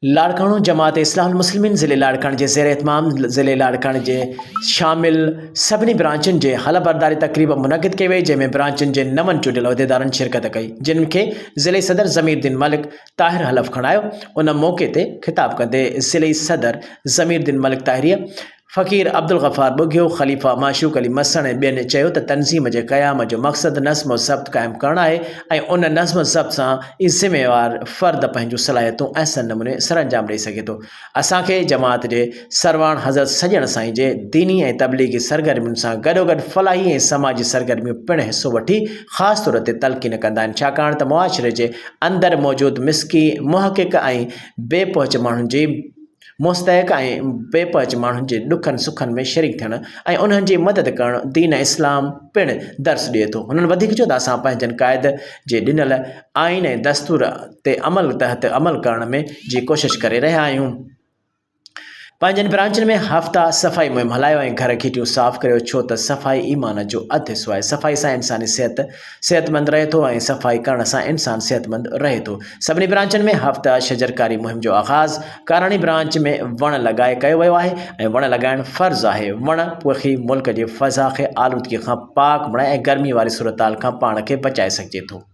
لاڙڪاڻو، جماعت اصلاح المسلمين ضلعي لاڙڪاڻي جي زير اهتمام ضلعي لاڙڪاڻي جي شامل سڀني برانچن جي حلف برداري تقريب منعقد ڪئي وئي جنهن ۾ برانچن جي نون چونڊيل عهديدارن شرڪت ڪئي جن کي ضلعي صدر ضمير الدين ملڪ طاهر حلف کڻايو ان موقعي تي خطاب ڪندي ضلعي صدر ضمير الدين ملڪ طاهريء فقير عبدالغفار ٻگهيو، خليفه معشوق علي مسڻ ۽ ٻين چيو ته تنظيم جي قيام جو مقصد نظم و ضبط قائم ڪرڻ آهي ۽ ان نظم و ضبط سان ئي ذميوار فرد پنهنجون صلاحيتون احسن نموني سرانجام ڏئي سگهي ٿو. اسان کي جماعت جي سرواڻ حضرت سڄڻ سائين جي ديني ۽ تبليغي سرگرمين سان گڏوگڏ فلاحي ۽ سماجي سرگرميون پڻ حصو وٺي خاص طور تي تلقين ڪندا آهن ڇاڪاڻ ته معاشري جي اندر موجود مسڪين، محقق ۽ بي پهچ ماڻهن جي مستحق ۽ بي پهچ ماڻهن جي ڏکن سکن ۾ شريڪ ٿيڻ ۽ انهن جي مدد ڪرڻ دين اسلام پڻ درس ڏئي ٿو. هنن وڌيڪ چيو ته اسان پنهنجن قائد جي ڏنل آئين ۽ دستور تي عمل تحت عمل ڪرڻ ۾ جي ڪوشش ڪري رهيا آهيون. پنهنجن برانچن ۾ هفتا صفائي مهم هلايو ۽ گهر گهٽيون صاف ڪريو ڇو ته صفائي ايمان جو اڌ حصو آهي. صفائي سان انساني صحت صحتمند رهي ٿو ۽ صفائي ڪرڻ سان انسان صحتمند رهي ٿو. سڀني برانچن ۾ هفته شجرڪاري مهم جو آغاز ڪاراڻي برانچ ۾ وڻ لڳائي ڪيو ويو آهي ۽ وڻ لڳائڻ فرض آهي. وڻ پوکي ملڪ جي فضا کي آلودگي کان پاڪ بڻائي ۽ گرمي واري صورتحال کان پاڻ کي بچائي سگهجي ٿو.